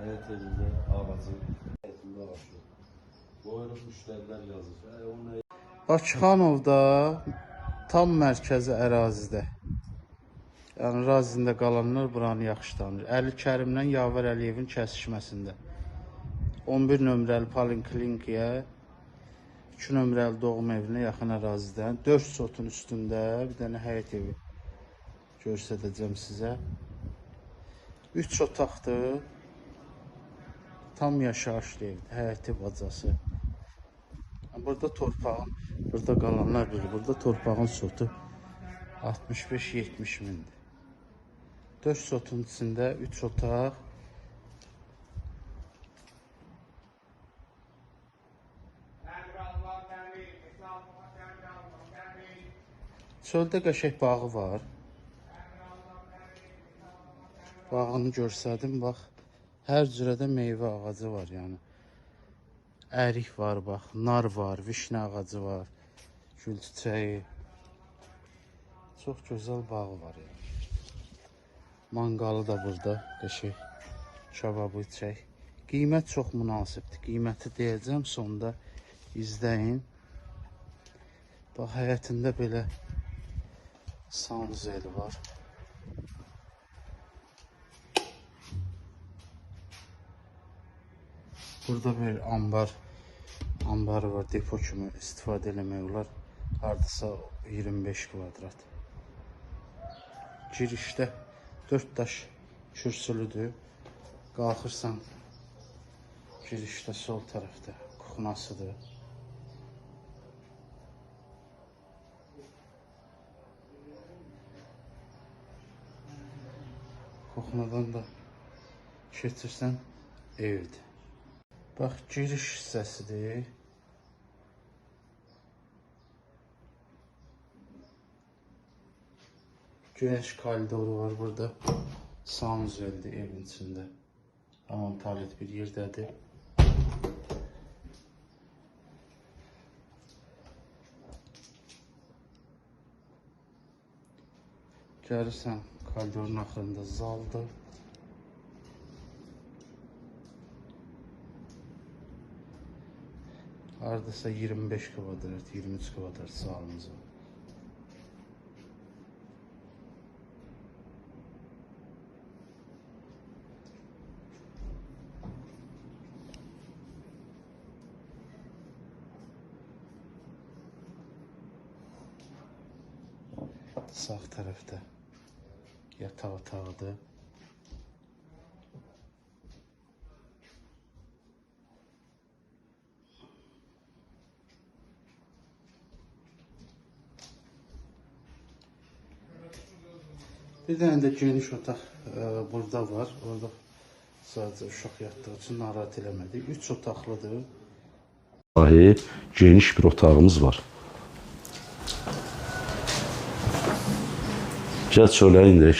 Həyət evində ağacı, həyətində ağacı. Qoyuruq müştərilər yazır. O nə Bakıxanovda tam mərkəzi ərazidə. Yəni ərazində qalanlar buranı yaxşı tanır. Əli Kərimlə Yavər Əliyevin kəsişməsində. 11 nömrəli poliklinikaya, 2 nömrəli doğum evinə yaxın ərazidən 4 sotun üstündə bir dənə həyət evi göstərəcəm sizə. 3 otaqdır. Tam yaşayışlı evdir. Həyəti, bacası. Burada torpağın, burada qalanlar bilir. Burada torpağın sotu 65-70 mindir. 4 sotun içində 3 otaq, çöldə qəşəng bağı var. Bağını görsədim, bax, hər cürə də meyvə ağacı var, yəni. Ərik var, bax, nar var, vişnə ağacı var, gül çiçəyi. Çox gözəl bağı var, yəni. Manqalı da burada, qəşəng kababı içək. Qiymət çox münasibdir. Qiyməti deyəcəm, sonda izləyin. Bax, həyətində belə sanuzeli var. Burada bir ambarı var, depo kimi istifadə eləmək olar. Hardasa 25 kvadrat. Girişdə 4 daş kürsülüdür. Qalxırsan girişdə sol tərəfdə kuxnasıdır. Kuxnadan da keçirsən evdir. Bax, giriş hissəsidir. Geniş koridoru var burada. Sanuzeldir evin içində. Hamam tualet bir yerdədir. Gəlirsən koridorun axırında zaldır. Hardasa 25 kvadrat, 23 kvadrat zalımız var. Sağ tərəfdə yataq otağıdır. Bir dənə də geniş otaq burada var. Orada sadəcə uşaq yatdığı üçün narahat eləmədik. 3 otaqlıdır. Sahib geniş bir otağımız var. Gəl çölə indi.